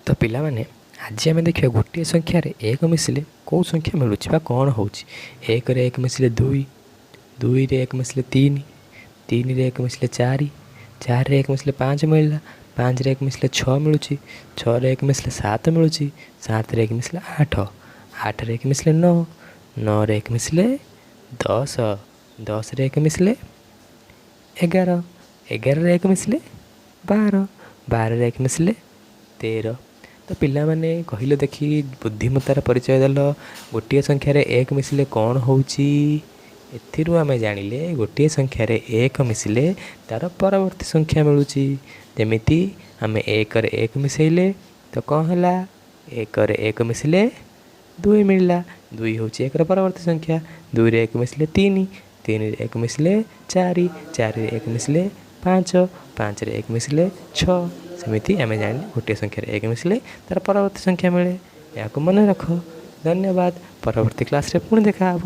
ତ ପିଲାମାନେ, ଆଜି ଆମେ ଦେଖିବା ଗୋଟିଏ ସଂଖ୍ୟାରେ ଏକ ମିଶିଲେ କେଉଁ ସଂଖ୍ୟା ମିଳୁଛି ବା କ'ଣ ହେଉଛି। ଏକରେ ଏକ ମିଶିଲେ ଦୁଇ, ଦୁଇରେ ଏକ ମିଶିଲେ ତିନି, ତିନିରେ ଏକ ମିଶିଲେ ଚାରି, ଚାରିରେ ଏକ ମିଶିଲେ ପାଞ୍ଚ ମିଳିଲା, ପାଞ୍ଚରେ ଏକ ମିଶିଲେ ଛଅ ମିଳୁଛି, ଛଅରେ ଏକ ମିଶିଲେ ସାତ ମିଳୁଛି, ସାତରେ ଏକ ମିଶିଲେ ଆଠ, ଆଠରେ ଏକ ମିଶିଲେ ନଅ, ନଅରେ ଏକ ମିଶିଲେ ଦଶ, ଦଶରେ ଏକ ମିଶିଲେ 11, 11ରେ ଏକ ମିଶିଲେ 12, 12ରେ ଏକ ମିଶିଲେ 13। ତ ପିଲାମାନେ, କହିଲେ ଦେଖି, ବୁଦ୍ଧିମତ୍ତାର ପରିଚୟ ଦେଲ, ଗୋଟିଏ ସଂଖ୍ୟାରେ ଏକ ମିଶିଲେ କ'ଣ ହେଉଛି? ଏଥିରୁ ଆମେ ଜାଣିଲେ ଗୋଟିଏ ସଂଖ୍ୟାରେ ଏକ ମିଶିଲେ ତା'ର ପରବର୍ତ୍ତୀ ସଂଖ୍ୟା ମିଳୁଛି। ଯେମିତି ଆମେ ଏକରେ ଏକ ମିଶାଇଲେ ତ କ'ଣ ହେଲା? ଏକରେ ଏକ ମିଶିଲେ ଦୁଇ ମିଳିଲା। ଦୁଇ ହେଉଛି ଏକର ପରବର୍ତ୍ତୀ ସଂଖ୍ୟା। ଦୁଇରେ ଏକ ମିଶିଲେ ତିନି, ତିନିରେ ଏକ ମିଶିଲେ ଚାରି, ଚାରିରେ ଏକ ମିଶିଲେ ପାଞ୍ଚ, ପାଞ୍ଚରେ ଏକ ମିଶିଲେ ଛଅ। ସେମିତି ଆମେ ଜାଣିଲେ ଗୋଟିଏ ସଂଖ୍ୟାରେ ଏକ ମିଶିଲେ ତା'ର ପରବର୍ତ୍ତୀ ସଂଖ୍ୟା ମିଳେ। ଏହାକୁ ମନେ ରଖ। ଧନ୍ୟବାଦ। ପରବର୍ତ୍ତୀ କ୍ଲାସ୍ରେ ପୁଣି ଦେଖା ହେବ।